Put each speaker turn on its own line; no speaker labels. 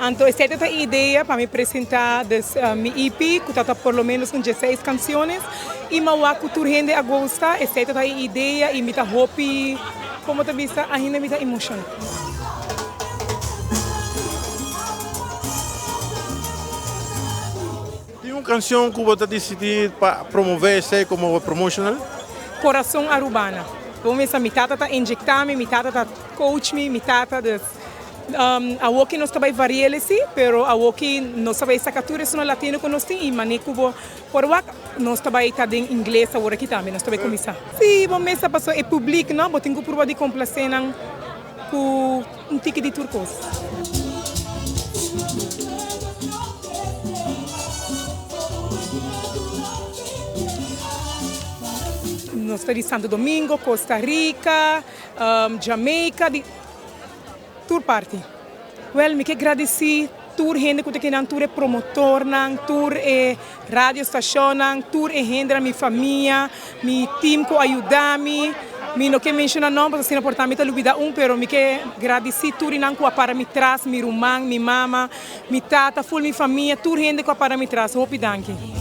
Anto esei ta e idea pa mi presenta dus mi EP ku ta ta por lo menos un dieseis canciones y mi a wak ku tur hende a gusta. Esei ta ta e idea y mi ta hopi, como ta bisa, ainda mi ta emociona.
Tin un cancion cu bo ta dicidi pa promove esey como promotional?
Corazon Arubana. Bo mester mi tata ta inyecta mi, mi tata ta coach mi, mi tata dus awoki nos ta bay variele si, pero awoki nos ta bay saca tur esun latino cu nos tin y mane cu bo por wak nos ta bay ta den ingles aworaki tambe nos ta bay cuminsa. Si bo mester pasobra e public no, bo tin cu purba di complace nan cu un tiki di tur cos. Nos ta di Santo Domingo, Costa Rica, Jamaica, di tur parti. Wel, mi ke gradisí tur hende ku ta kinan, tur e promotornan, tur e radio stashonnan, tur e hendenan, mi famia, mi team ku a yuda mi. Mi no ke menshoná nòmber pasobra asina por ta mi ta lubidá un, pero mi ke gradisí tur esnan ku a para mi tras, mi ruman, mi mama, mi tata, ful mi famia, tur hende ku a para mi tras. Hopi danki.